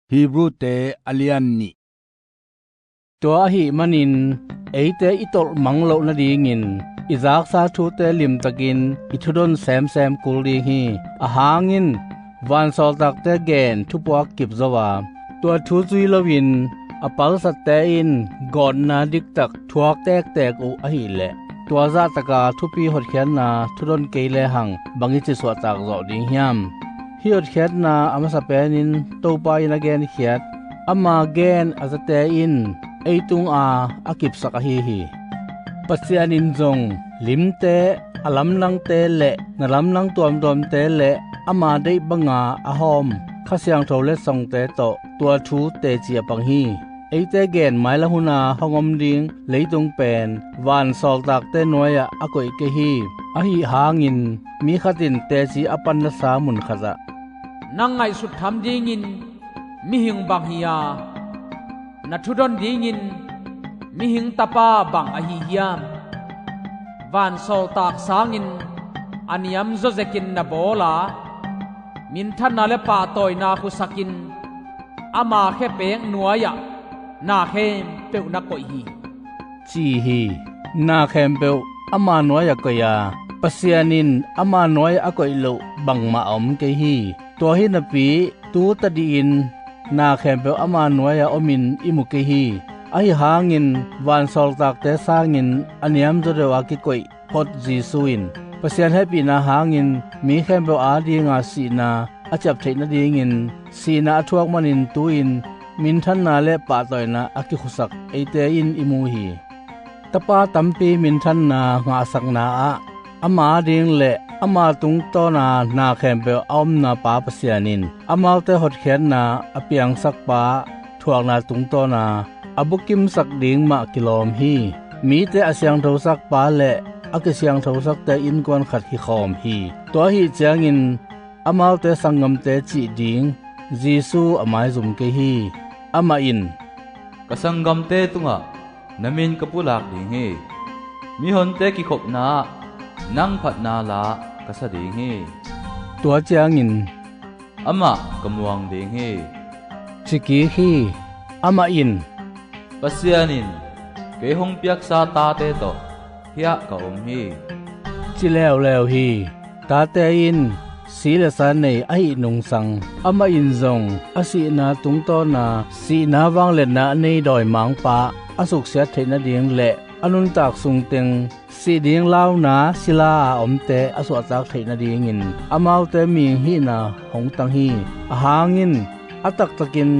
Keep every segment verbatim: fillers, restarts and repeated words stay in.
Hebrute a lian nih. Tua ahih manin eite i tolh mang loh nadingin i zaksa thute limtakin i thudon semsem kul ding hi. Ahang in vansawltakte gen thupuak kip zo a, tua thu zui loin a palsatte in gawtna diktak thuak tektek uh ahileh, tua zahtaka thupi hotkhiatna thudon kei lehang bang i ci suahtak zawh ding hiam? Hih hotkhiatna a masa penin Topa in a genkhiat, ama gen a zate in ei tunga a kipsak ahi hi. Pasian in zong limte, a lamdangte le na lamdang tuamtuamte le ama deih banga a hawm Kha Siangtho letsongte tawh tua thu teci a pang hi. Eite gen mailam huna hong om ding leitung pen vansawltakte nuai-ah a koih kei hi. Ahi hangin mi khat in teci a pan nasa mun khatah, "Nang ngaihsut tham dingin mihing bang hi a, na thudon dingin mihing tapa bang ahi hiam? Vansawltak sangin a niam zawzekin na bawl a, minthanna le pahtawina khusakin ama khepek nuai-ah na khempeuh na koih hi," ci hi. Na khempeuh ama nuai-ah koih a, Pasian in ama nuai-ah a koih loh bangmah a om kei hi. Tua hi napi tu tadihin na khempeuh ama nuai-ah omin i mu kei hi. Ahi hangin vansawltakte sangin a niamzaw deuha kikoih phot Jesu in Pasian hehpihna hangin mi khempeuh adinga sihna a ciap theih nadingin sihna a thuak manin tu-in minthanna le pahtawina a kikhusak eite in i mu hi. Tapa tampi minthanna ngahsakna ah ama ading le ama tungtawna na khempeuh a omna Pa Pasian in amaute hotkhiatna a piangsak pa thuakna tungtawna a bukimsak ding mah kilawm hi. Mite a siangthosakpa le a kisiangthosakte innkuan khat hi khawm hi. Tua ahi ciangin amaute sanggamte cih ding Jesu a maizum kei hi. Amah in, "Ka sanggamte tungah na min ka pulak ding hi. Mihonte kikhopna ah nang phatna la ka sa ding hi. Tua ciangin amah ka muang ding hi," ci kik hi. Amah in, "Pasian in kei hong piaksa tate tawh hiah ka om hi," ci leuleu hi. Tate in si le sa nei ahih nungsang amah in zong a sihna tungtawna sihna vangliatna a nei dawimangpa a suksiat theih nading le a nuntak sungteng sih ding launa sila a omte a suahtak theih nadingin amaute mihing hihna hong tang hi. Ahang in a taktakin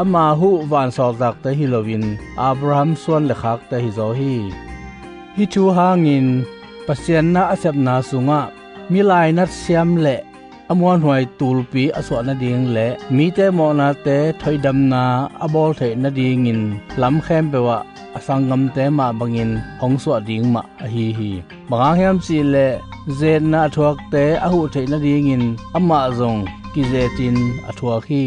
ama huh vansawltakte hi loin Abraham suan le khakte hi zaw hi. Hih thu hangin Pasian na a sepna sungah milainat siam le a muanhuai tulpi a suah nading le mite mawhnate thoihdamna a bawl theih nadingin lam khempeuh ah a sanggamte mah bangin hong suah ding mah ahi hi. Bang hang hiam cihleh zetna a thuakte a huh theih nadingin amah zong kizetin a thuak hi.